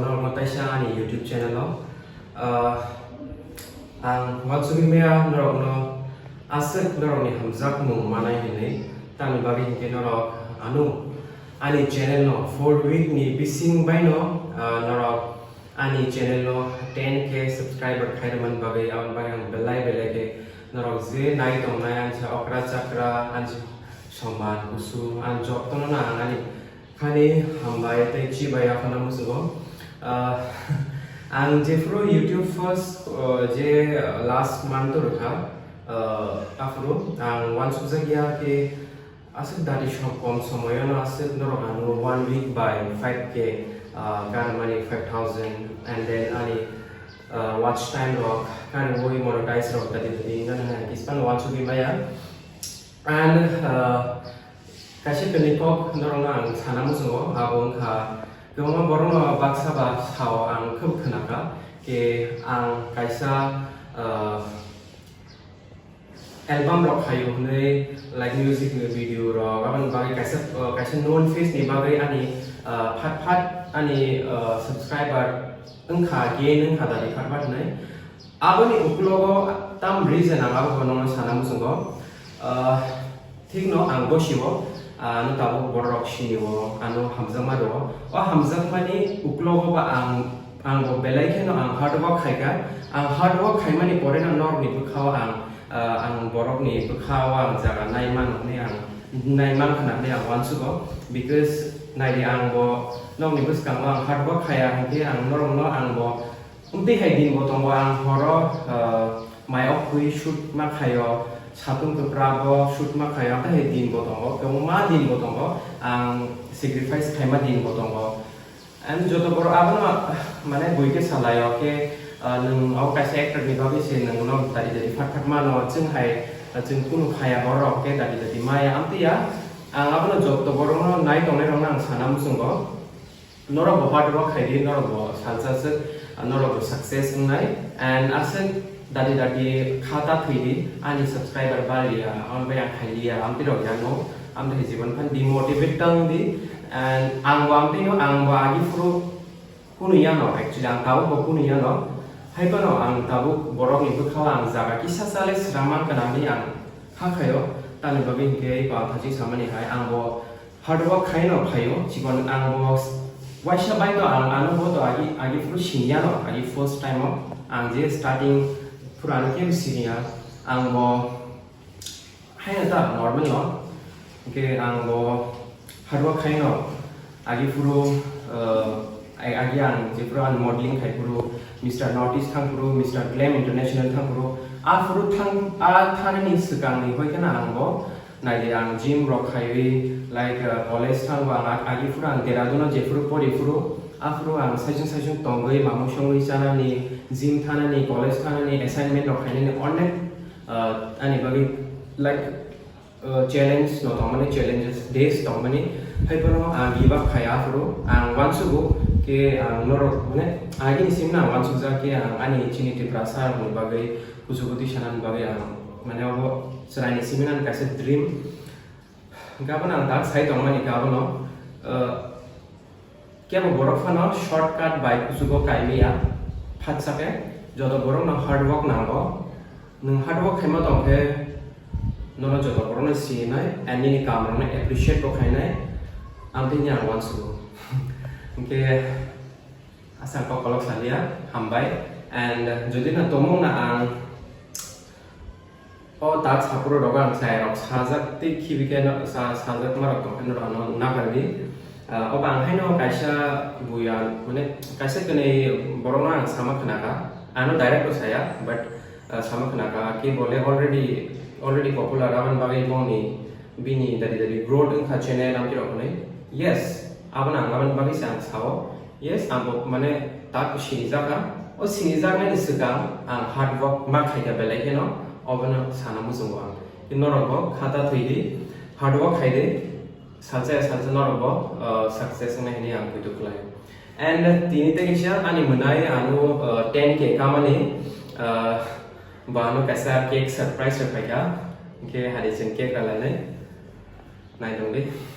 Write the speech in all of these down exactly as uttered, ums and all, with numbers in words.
Norokno taisa ani YouTube channel o, ah, ang uansugwi maya norokno aswk norokni hamjakmung manai hinwi, tamni bagwi hinkhe norok ano ani channel no four week ni bising baino, ah, norok ani channel no ten K subscriber khairwmani bagwi, aboni bagwi ang belai belai khe norok je nai tongnai, ani sa okra chakra, ani sa soman kusu, ang jotono no ang ani khani hambai tei chibai yaphana muchungo. Ah, ang jephuru YouTube first, ah, je, ah, last month o rwkha, ah, aphuru ang uansukjakya khe aswk dati som-, kom somoyono aswk norok ano one week by five K, ah, ganamani five thousand, and then ani, ah, watch time rok, kariwi monetize rok dati dati wngkha, nang ang kispan uansugwi maya. And, ah, kaisa kwnwi kok norokno ang sana muchungo, abo wngkha kwbangma borokno baksa ba sao ang khub khwnakha, khe ang kaisa, ah, album rok khaio hwnwi, like, music video rok, aboni bagwi kaisa, ah, kaisa known face ni bagwi ani, ah, phat phat ani, ah, subscriber wngkha, gain wngkha dadi phat phat hwnwi. Aboni uklogo tam reason ang abo bono sana muchungo. Ah, thikno ang bosio, ah, ano tabuk borok sinio, ano hamjakma rwo. O hamjakmani uklogo ba ang, ang bo belai kheno ang hard work khaikha. Ang hard work khaimani poreno norokni bwkhao ang, ah, ang borokni bwkhao ang jaga naimano hwnwi ang naimankha hwnwi ang uansugo. Because naidi ang bo nokni bwskango ang hard work khaiya hinkhe ang norokno ang bo Wngtwi hai din bo tongo, ang horo, ah, mai ok khwi shoot ma khaio, satung kwpra bo shoot ma khaio, ang hai din bo tongo, kwbangma din bo tongo, ang sacrifice khaima din bo tongo. Ang joto borok abono, mane, bui khe salaio khe, ah, nwng o kaisa actor ni bagwi se nwng no dadi dadi phat phat mano, chwng hai, ah, chwng kunu khaya borok khe dadi dadi maya, amtwi ya. Ang abono joto borokno nai tongnai rokno ang sana muchungo. Norok bo hard work khai di, norok bo salsa swk, norok bo success wngnai, and aswk dati dati kha ta thwi di, ani subscriber baliya, ang bai ang khailiya, amtwi rok ya no, amtwi hai jibon phan demotivate tang di, and ang bo amtwi no, ang bo agi phuru kunu ya no, actually ang tabuk bo kunu ya no, hai phano ang tabuk borok ni bwkha o ang jaga kisa chale srang man kana hinwi ang kha khaio, tamni bagwi hinkhe ba thajik samani hai ang bo Hard work khaino phaio, chikon ang bo waisa bai no ang ano bo to agi, agi phuru siniya no, agi first time o ang je starting phuru ano kebo siniya, ang bo haino ta normal no, hingke ang bo hard work khaino agi phuru, eh, ag-, agi ang je phuru ang modeling khai phuru, Mister North East thang phuru, Mister Glam International thang phuru, a phuru thang, a thani ni swkang ni hoi kheno ang bo Naidi ang gym rok khaiwi, like, uh, college thango ang ag-, agi phuru ang Dehradun o jephuru pori phuru, aphuru ang saichung saichung tongwi, mamung songwi chanani, gym thanani, college thanani, assignment rok khainani onek, uh, ani bagwi, like, uh, challenge no tongmani, challenges days tongmani, hai phano ang give up khai aphuru ang uansugo khe ang norok, mane, agini simno ang uansukjak khe ang ani chini Tiprasa rokni bagwi, Kuchukuti sanani bagwi ang, mane, obo chwraini simi nani kaisa dream. Hingke abono ang tak sai tongmani khe abono, eh, kebo borok phano shortcut bai kuchugo kaimaya. Phatsa khe joto borokno hard work nango. Nwng hard work khaima tong khe nono joto borokno sinai and nini kaam rokno appreciate bo khainai. Ang tini ang uansugo. Hingke Asal kok kolok salia, hambai. And jodi no tomung na ang o tak sapro rogo ang chai rok sajak tei khibi khe no sa-, sajak ma rok tong khe no rano nakarwi. Ah, o bang hai no kaisa buya, mane kaisa kwnwi borok no ang sama khna kha. Ano direct o saya, but, ah, sama khna kha, khe bole already, already popular, aboni bagwi bongni bini dari dari growth wngkha channel amtwi rok hwnwi. Yes, abono ang aboni bagwi se ang sao. Yes, ang bo, mane, tak sinijakha. O sinijaknani swkang ang hard work ma khaikha belai kheno, obono sana muchungo ang. Norok bo khata thwi di, hard work khai di, salsa ya salsa norok bo, uh, success wngnai hinwi ang poito khlai. And tini tei kisa ani mwnai ano, uh, ten K kamani, uh, bo ano kaisa cake surprise rwphaikha. Hwnkhe hari chwng cake rwlainai. Naitongdi.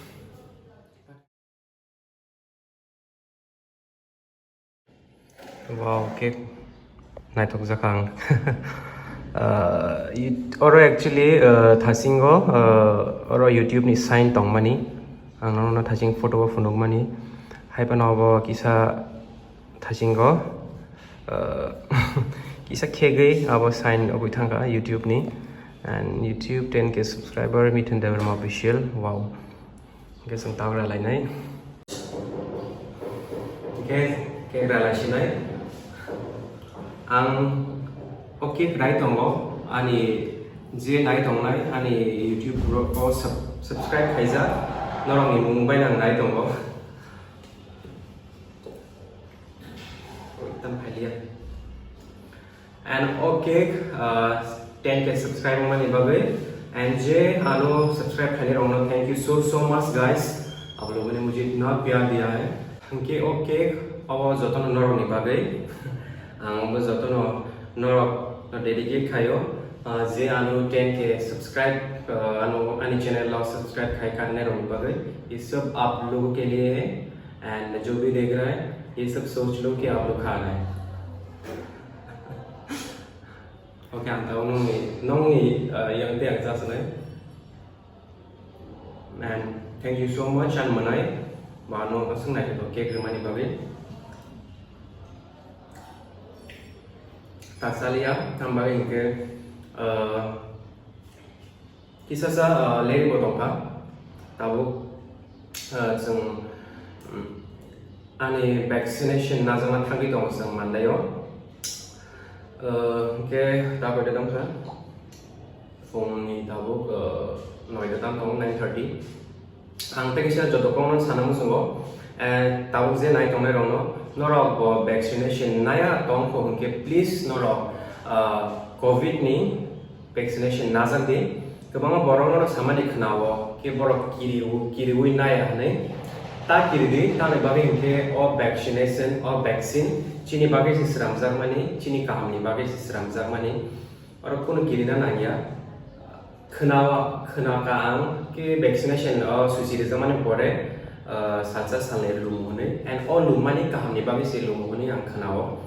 Wow, cake naithok jakha ang. Uh, it-, oro actually, uh, thasingo, uh, oro YouTube ni sign tongmani. Ang nono thasing photo o phunukmani. Hai phano obo kisa thasingo, uh, kisa khegwi abo sign ogwi thangkha YouTube ni. And YouTube ten K subscriber, Mithun Debbarma Official. Wow. Hingke chwng tabra lainai. Hingke cake ra laisinai. Ang o cake rai tongo, ani je nai tongnai, ani YouTube o sub-, subscribe khaijak, norokni mung bai nang nai tongo. Tam phailiya. And o cake, uh, ten K subscribe wngmani bagwi, and je ano subscribe khainai rokno, thank you so, so much, guys. Aap logon ne mujhe itna pyar diya hai. Hingke o cake, abo jotono norokni bagwi. Ang bo jotono norokno dedicate khaio. Uh, je ano ten K subscribe, uh, ano ani channel o subscribe khai khainai rokni bagwi. Ye sab aap logo ke liye hai. And jo bhi dekh raha hai, ye sab soch lo ki aap log kha rahe hain. Okay, ang tao nongni, nongni, uh, yang te ang chasnai. And thank you so much, and manai, ba no aswk naithotok cake rwmani bagwi. Tak saliya, tam bagwi hingke, uh, Kisasa, ah, lerwi bo tongkha. Tabuk, ah, chwng, mm, ani vaccination najakna thangwi tongo chwng Monday o. Ah, hwnkhe tabuk de tongkha. Phungni tabuk, ah, noida tam tongo, nine thirty. Ang tei kisa joto kokno sana muchungo, eh, tabuk je nai tongnai rokno, norok bo vaccination naiya tongkho hwnkhe please norok, ah, covid ni vaccination najak di. Kwbangma borok no samani khwnao, khe borok kiriwi, kiriwi naiya hwnwi. Ta kiri di, tamni bagwi hinkhe o vaccination, o vaccine chini bagwi se swnamjakmani, chini kahamni bagwi se swnamjakmani. Oro kunu kirina nangya. Khwnao, khwnakha ang khe vaccination o susi rijak mani pore, ah, salsa salnwi lumo hwnwi. And o lummani kahamni bagwi se lumo hwnwi ang khwnao.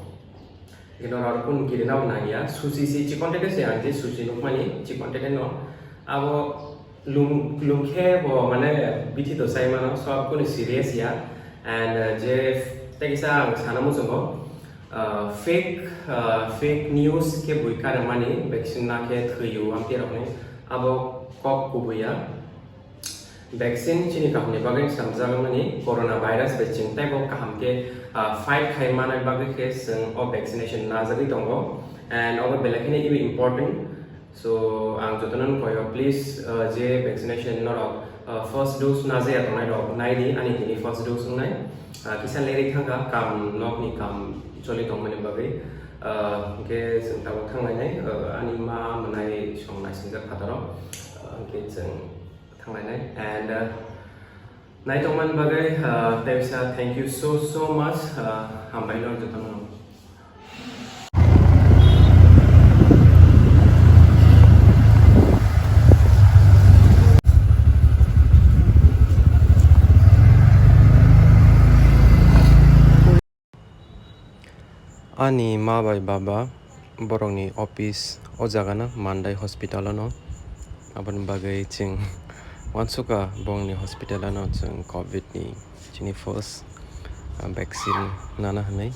Hino oro kunu kirina bo nangya. Susi se chikon tete se ang je susi nukmani chikon tete no. Abo lum, lum khe bo mane bithi to sai mano, so abo kunu serious ya. And, ah, je tei kisa ang sana muchungo, ah, fake, ah, fake news khe bui karwmani, vaccine na khe thwiyo amtwi rokni, abo kok kubui ya. Vaccine chini kahamni bagwi samjakmani, corona virus bai chwng teibo kaham khe, ah, fight khai manai bagwi khe chwng o vaccination najagwi tongo. And obo belai kheno ebo important. So, ang jotono koi o, please, uh, je vaccination norok, uh, first dose na jaya tongnai rok nai di, ani tini first dose wngnai. Uh, kisa lerwi thangkha, kam, nokni kam choli tongmani bagwi. Uh, hwnkhe chwng tabuk thanglainai, uh, ani ma mwnai chwng naisingjak phataro. Uh, hwnkhe chwng thanglainai. And, uh, nai tongmani bagwi, uh, tei bisa thank you so, so much, uh, hambai no jotono. Ani ma bai baba borokni office o jaga no Mandai hospital o no, aboni bagwi chwng uansukha bongni hospital o no chwng covid ni chini first, ah, vaccine nana hinwi.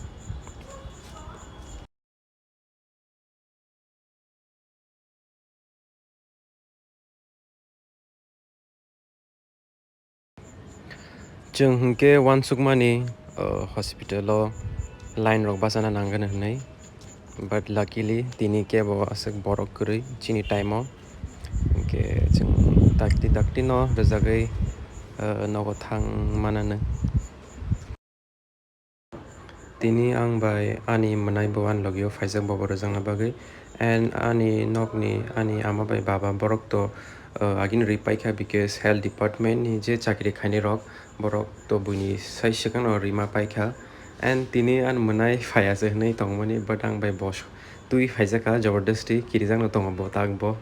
Chwng hinkhe uansukmani, uh, hospital o line rok bachana nangani hinwi, but luckily tini kebo aswk borok kwrwi chini time o, hinkhe chwng dakti dakti no rwjagwi, uh, nogo thang mananw. Tini ang bai ani mwnai bo ani logio phaijak bobo rwjakna bagwi. And ani nokni, ani ama bai baba borok to, uh, agini rwi paikha, because health department ni je chakri khainai rok, borok to buini sai swkang no rima paikha. And tini ani mwnai phaiya se hinwi tongmani, but ang bai bos twi phaijakha, jabardasti kirijakno tongo bo tak bo.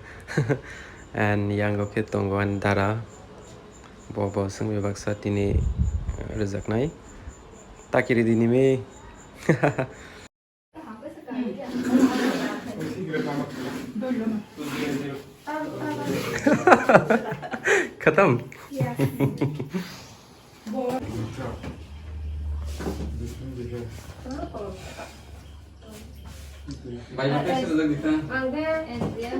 And yango khe tongo ani dara, bo bo swngwi baksa tini, uh, rwjaknai. Ta kiri di nimi. Khatam. Bhai, bhai, kaise lagdi tha? Ang de, eh, dia,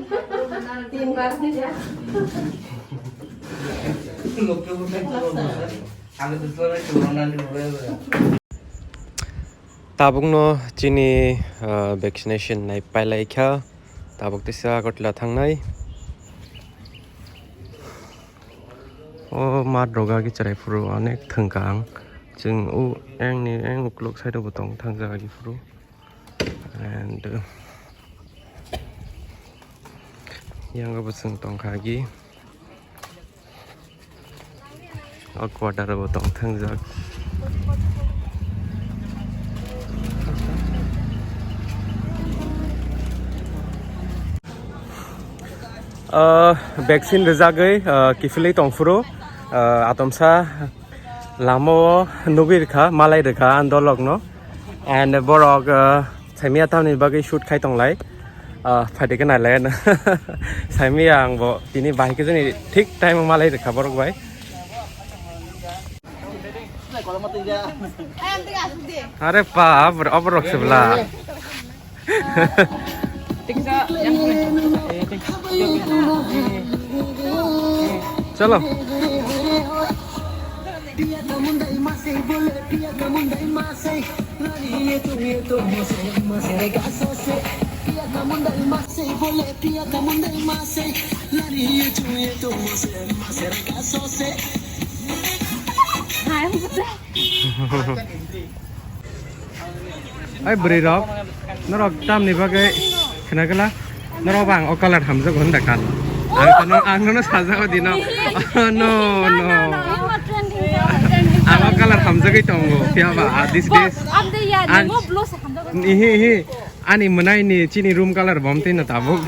tin bar ni ya. Lok ke bukan tu. Ang tu selama itu orang nanti boleh. Tabukno chini, ah, vaccination nai pailai kha. Tabuk tisa Agartala thangnai. O mat roga ki cherai phuru onek thwngkang. Chwng u engni eng uklok side o bo tong thang jaga ki phuru. And, uh, yang bo chwng tong kha ki. O quarter bo tong thang jak. Ah, vaccine rwjagwi, ah, kiphilwi tongphuru, ah, atomsa lama o nugwi rwkha, malai rwkha ang dolokno. And borok, ah, saimia tamni bagwi shoot khai tonglai. Ah, phaidi khe nailai. Saimia ang bo tini bahai khe jani thik time o malai rwkha borok bai. Are pa, abor-, oborok se bla. Chalo. Hai, bwrwi rok, norok tamni bagwi khna gala, norok bang o colour hamjago hwnda kha. Ang no, ang nono sajao dino. No, no. Ang o colour hamjagwi tongo, phiya ba, ah, these days. Ihi, ihi, ani mwnai ni chini room colour bom twi no tabuk.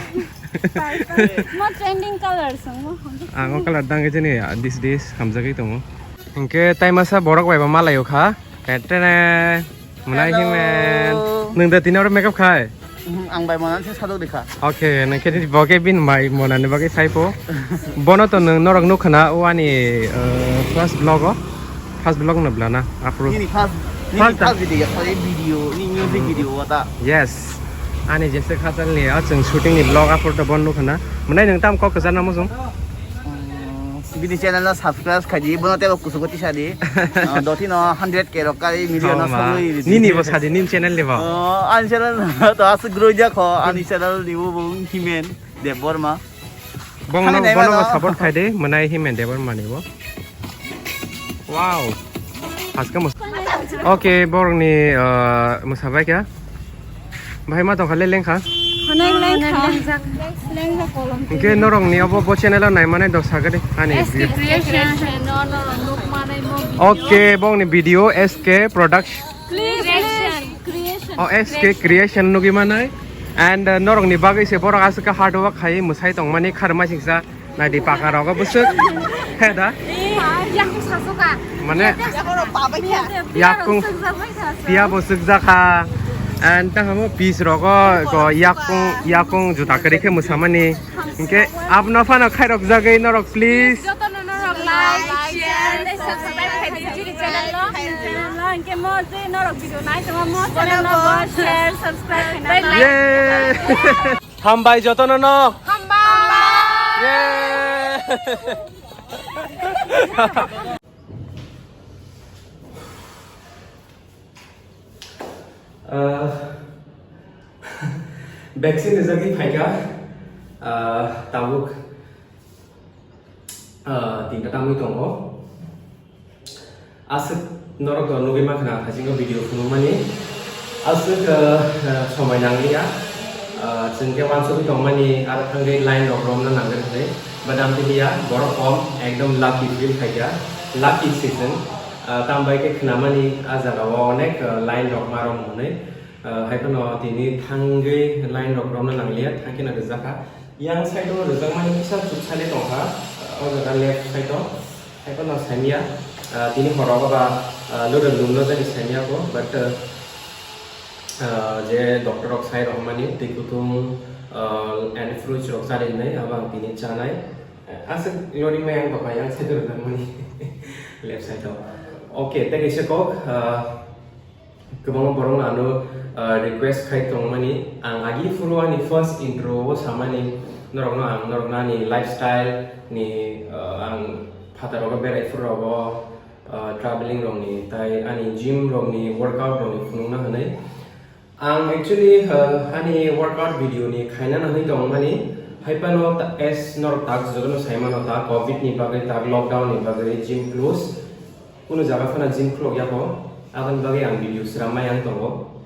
Mo trending colour song mo. Ang o colour dang chini, ah, these days hamjagwi tongo. Hinkhe tai masa borok bai bo malaio kha. Tene. Mwnai himen. Nwng da tini oro makeup khai? Mhm, ang bai mwnai se sadok dikha. Okay, nang khe bo khe bin bai mwnani bagwi sai po. Bono to nwng norok nukha na o ani, uh, first vlog o. First vlog no blana apro. Nini first, nini first time. First video, sorry, video, ni music video wata. Yes. Ani jese khatal ni a chwng shooting ni vlog apro to bon nukha na. Mwnai nwng tam kok kwchar na mosong? Bini channel no subscribe khai di, bono tebo kusugo tisa di. Ah, doti no hundred K rok kai, million no sogwi di. Nini bo sadi, nini channel ni bo. Oh, ani channel to aswk grow jak ho, ani channel ni bo bung Himen Debbarma. Bong no, bono bo support khai di, mwnai Himen Debbarma ni bo. Wow. Haske mus-, okay, borok ni, ah, mwsabai kha. Bahai ma tongkha le lengkha? Hanek lengkha. Lengkha kolom. Hwnkhe norok ni obo bo channel o naimani dok sagadi ani S K view. Creation. No, no, no, nukmanai mo video. Okay, bong ni video S K Production. Please, please. Creation. Oh, S K Creation nugwi manai. And, uh, norok ni bagwi se borok aswk kha hard work khai mwsai tongmani kharma singsa. Naidi paka rogo bwswk. He da? Yakung sasoka. Mane yakung piya bo sukjakha. And ta hamo piece rogo ko yakung, yakung juta kwrwi khe mwsamani. Hinkhe abno phano khairok jagwi norok please. Jotono norok like, share, tei subscribe khai di chini channel no. Channel no, hinkhe mo je norok video nai tongma mo channel no share, subscribe khai na. Yay! Hambai jotono no. Hambai. Yay. Ah, vaccine rijagwi phaikha, ah, tabuk, ah, tinta tangwi tongo. Aswk norok to nugwi mankha na, haisingo video phunukmani. Aswk, ah, ah, somoi nangliya. Ah, chwng khe uansugwi tongmani, aro thangwi line rok romna nangwi thangwi. But amtwi hiya, borok kom, ekdom lucky feel khaikha. Lucky se chwng. Ah, tambai khe khnamani, ah, jagao onek, ah, line rok ma rom hwnwi. Ah, haiphano tini thangwi line rok romna nangliya, thangkheno rwjakha. Yang side o rwjakmani kisa chuksa le tongkha, o jaga left side o. Haiphano saimya, ah, tini horo ba, ah, lurok lumno jani saimya ko, but, ah, ah, je doctor rok sai rohormani twi kutung, uh, and fruits rok chari nai, abo ang tini chanai. Aswk lori mai ang bapai ang side rok nangmani left side o. Okay, tei kaisa kok, uh, kwbangma borok no ano, uh, request khai tongmani. Ang agi phuru ani first intro o samani norokno ang norokno ani lifestyle ni, uh, ang phataro berai phuru rogo, uh, traveling rokni, tai ani gym rokni, workout rokni phunukna hwnwi. Ang actually, uh, ani workout video ni khaina hwnwi tongmani, hai phano ta-, as norok tak jotono sai mano, ta covid ni bagwi, ta lockdown ni bagwi gym close, kunu jaga phano gym khulok yako, aboni bagwi ang video sram mai ang tongo.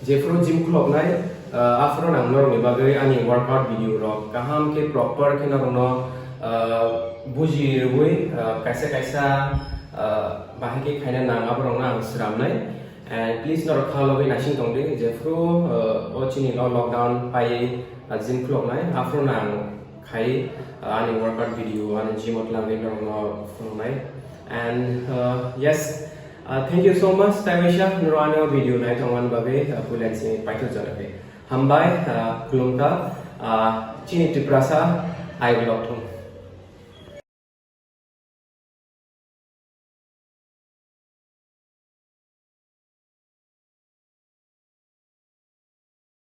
Jephuru gym khuloknai, uh, aphuru ang norokni bagwi ani workout video rok kaham khe proper khe norokno, uh, buji rwui, uh, kaisa kaisa, uh, bahai khe khaina nang aborokno ang sramnai. And please norok kha logwi naising tongdi, jephuru, uh, o chini o lockdown paiwi, uh, gym khuloknai, aphuru ang khai, uh, ani workout video, ani gym o twlangwi norokno phunuknai. And, uh, yes, uh, thank you so much, tei waisa noro ani o video nai tongmani bagwi, uh, puila chini paithak jora khe. Hambai, uh, khulumkha, uh, chini Tiprasa, I vlog.